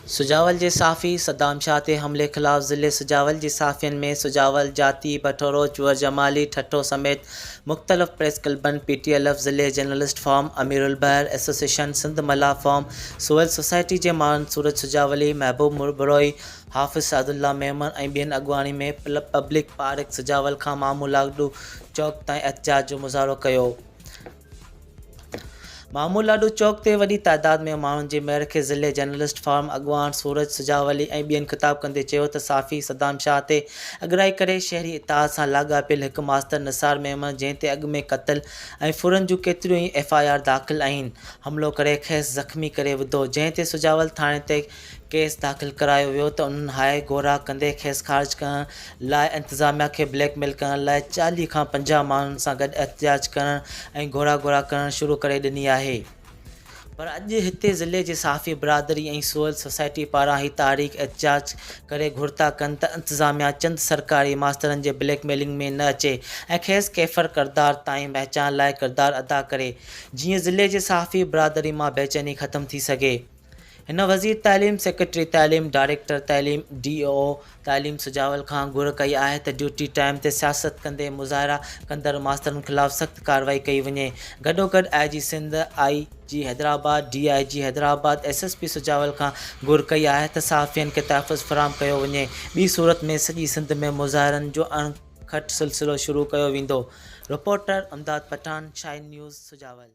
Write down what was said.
سجاول جي صحافي صدام شاهه تي حملي خلاف ضلعي سجاول جي صحافين ۾ سجاول، جاتي، بٺورو، چوهر جمالي، ٺٽو سميت مختلف پريس ڪلبن، پي ٽي ايل ايف ضلعي journalist forum, Amir ul Bahr association, Sindh Mallah forum, civil society جي ماڻهن سورج سجاولي، محبوب بروهي، حافظ سعدالله ميمڻ ۽ ٻين اڳواڻي ۾ پبلڪ پارڪ سجاول کان مامو لاڏو چوڪ تائين احتجاج جو مظاهرو ڪيو. مامو لاڏو چوڪ تي وڏي تعداد ۾ ماڻهن جي ميڙ کي ضلعي جرنلسٽ فورم اڳواڻ سورج سجاولي ۽ ٻين خطاب ڪندي چيو ته صحافي صدام شاهه تي اڳرائي ڪري شهري اتحاد سان لاڳاپيل هڪ ماستر نثار ميمڻ جنهن تي اڳ ۾ قتل ۽ ڦرن جون ڪيتريون ئي ايف I R داخل آهن حملو ڪري کيس زخمي ڪري وڌو جنهن تي سجاول ٿاڻي تي ڪيس داخل ڪرايو ويو ته انهن هاء گورا ڪندي کيس خارج ڪرڻ لاء انتظاميا کي بليڪ ميل ڪرڻ لاء 40 کان 50 ماڻهن سان گڏ احتجاج ڪرڻ ۽ گهورا گهورا ڪرڻ شروع ڪري ڏني آهي پر اڄ هتي ضلعي جي صحافي برادري ۽ سول سوسائٽي پاران هي تحريڪ احتجاج ڪري گهر ٿا ڪن ته انتظاميا چند سرڪاري ماسترن جي بليڪ ميلنگ ۾ نه اچي ۽ کيس ڪيفر ڪردار تائين پهچائڻ لاء ڪردار ادا ڪري جيئن ضلعي جي صحافي برادري مان بيچيني ختم ٿي سگهي. هن وزير تعليم، سيڪريٽري تعليم، ڊائريڪٽر تعليم، ڊي او او تعليم سجاول کان گهر ڪئي آهي ته ڊيوٽي ٽائيم تي سياست ڪندي مظاهرا ڪندڙ ماسترن خلاف سخت ڪارروائي ڪئي وڃي گڏوگڏ I G Sindh, I G Hyderabad, D I G Hyderabad, S S P Sujawal کان گهر ڪئي آهي ته صحافين کي تحفظ فراهم ڪيو وڃي ٻي صورت ۾ سڄي سنڌ ۾ مظاهرن جو اڻ کٽ سلسلو شروع ڪيو ويندو رپورٽر امداد پٺاڻ، شاهين نيوز، سجاول.